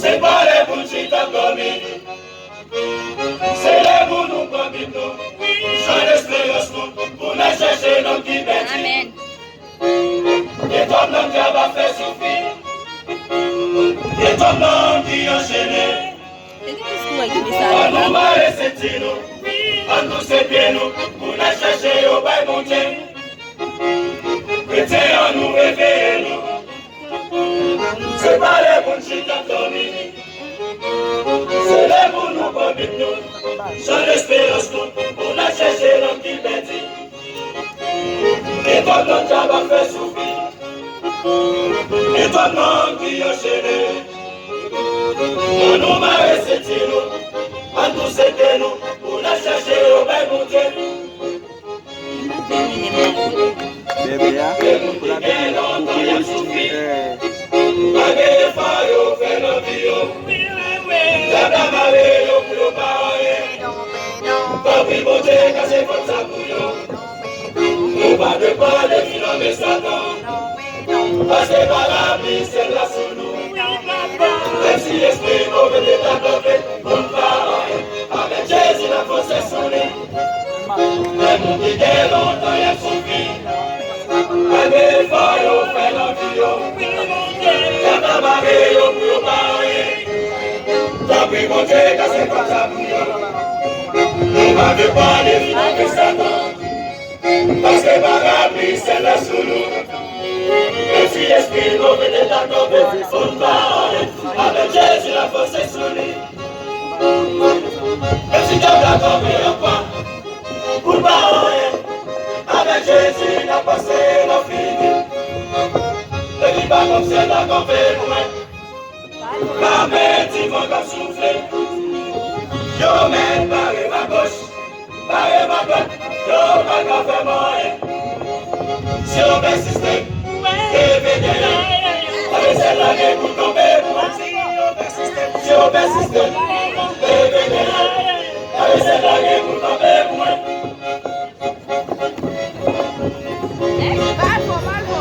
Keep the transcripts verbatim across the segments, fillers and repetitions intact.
Se pa lè pou n chita ap dòmi. Se lè pou nou pran Bib nou, chanje esperans nou, pou n al chèche nonm ki pèdi. Amèn. Gen twòp nonm dyab ap fè soufri. Gen twòp nonm ki anchene. Ann nou mare senti nou, ann nou se pye nou, pou n al chèche yo bay Bondye. Kretyen, ann nou reveye nou. Se pa lè pou n chita ap dòmi. Se lè pou nou pran Bib nou, chanje esperans nou, pou n al chèche nonm ki pèdi. Etwòp nonm dyab ap fè soufri. Etwòp nonm ki anchene. Ann nou mare senti nou, ann nou sete nou, pou n al chèche yo bay Bondye. Bebe a, pou l ap di, pou ke li, eh, malgre efò yo fè nan vi yo, dyab la mare yo pou yo pa anyen. Tanpri, Bondye, kase pòt sa pou yo. Nou pa dwe pale di nan men Satan, paske pa lapli syèl la sou nou. Menm si lespri move te ta kanpe, nou pa anyen. Avèk Jezi n ap vanse sou li. Men moun ki gen lontan y ap soufri, malgre efò yo fè nan vi yo, dyab la mare yo pou yo pa anyen. Tanpri, Bondye, kase pòt sa pou yo. Nou pa dwe pale di nan men Satan, paske pa lapli syèl la sou nou. Menm si lespri move te ta kanpe, nou pa anyen. Avèk Jezi n ap vanse sou li. Menm si dyab la kanpe an kwa, pou l pa anyen. Avèk Jezi n ap pase nan fini. Epi pa kòm syèl la kanpe pou mwen. Lame di van k ap soufle. Yo mèt bare m agoch, bare m adwat, yo pa ka fè m anyen. Si yo pèsiste, leve dèyè. Lame syèl la gen pou l kanpe pou mwen. Si yo pèsiste, leve dèyè. Lame syèl la gen pou l kanpe pou mwen. Ey, pa al fò, pa al fò.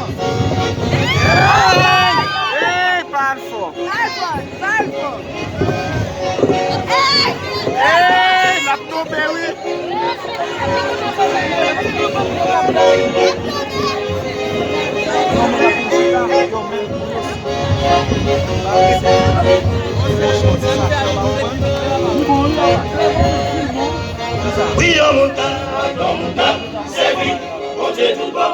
Ey, pa al fò. Pa al fò, pa al fò. Ey! Ey, l ap tonbe, wi. Wi, yon moun k ap, yon moun k ap sèvi Bondye tout bon.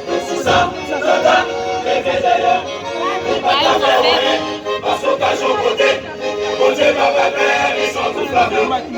Menm si sa, sa ta leve dèyè, ou pa ka fè anyen, paske w ka jan w pote. Bondye pa bay pèmisyon pou flamen.